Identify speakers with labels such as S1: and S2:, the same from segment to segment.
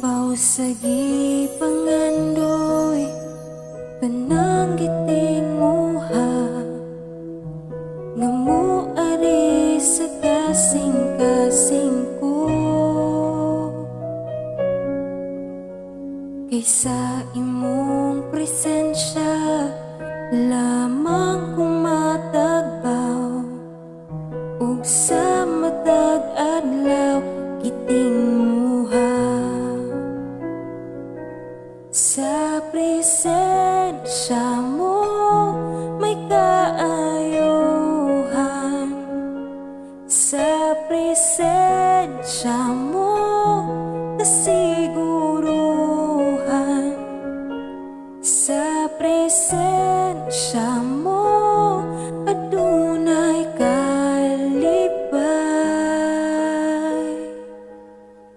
S1: Labaw sa gipangandoy, tanang gitinguha nga moari sa kasing-kasing ko, kaysa imong presensya lamang kung matagbaw ug sa matag adlaw gitinguha. Sa presensya mo may kaayuhan. Sa presensya mo kasiguruhan. Sa presensya mo adunay kalipay.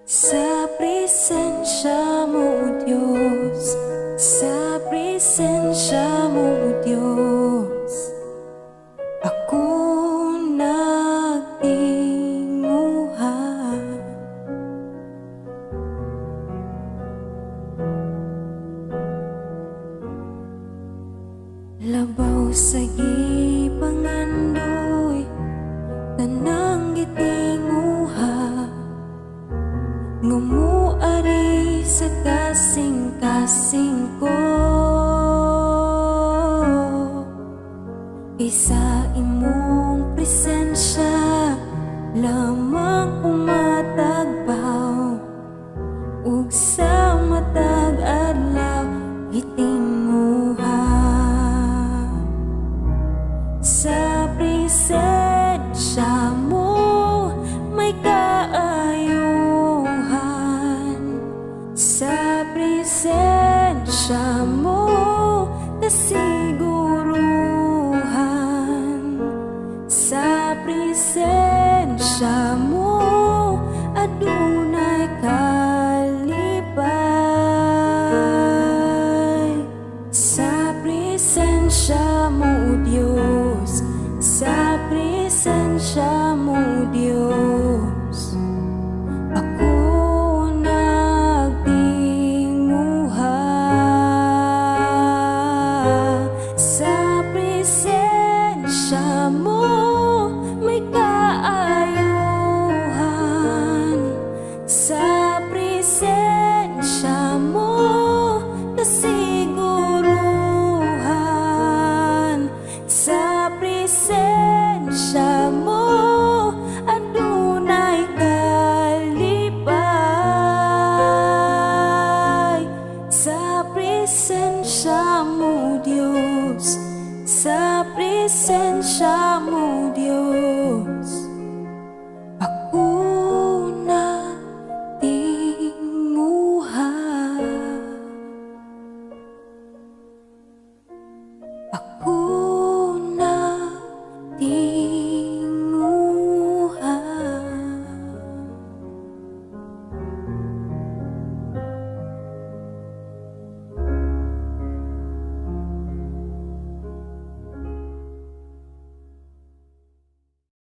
S1: Sa presensya mo, Diyos. Sa presensya mo, Diyos, ako nagtinguha. Labaw sa gipangandoy, tanang gitinguha nga moari sa kasing-kasing ko, kaysa imong presensya lamang kumatagbaw ug sa matag adlaw gitinguha. Sa presensya mo may kaayuhan. Sa presensya mo kasiguruhan. Sa presensya mo adunay kalipay. Sa presensya mo, Diyos. Sa presensya mo, Diyos, ako nagtinguha. Sa presensya mo may kaayuhan. Sa presensya mo kasiguruhan. Sa presensya mo adunay kalipay. Sa presensya mo, Diyos. Sa presensya mo.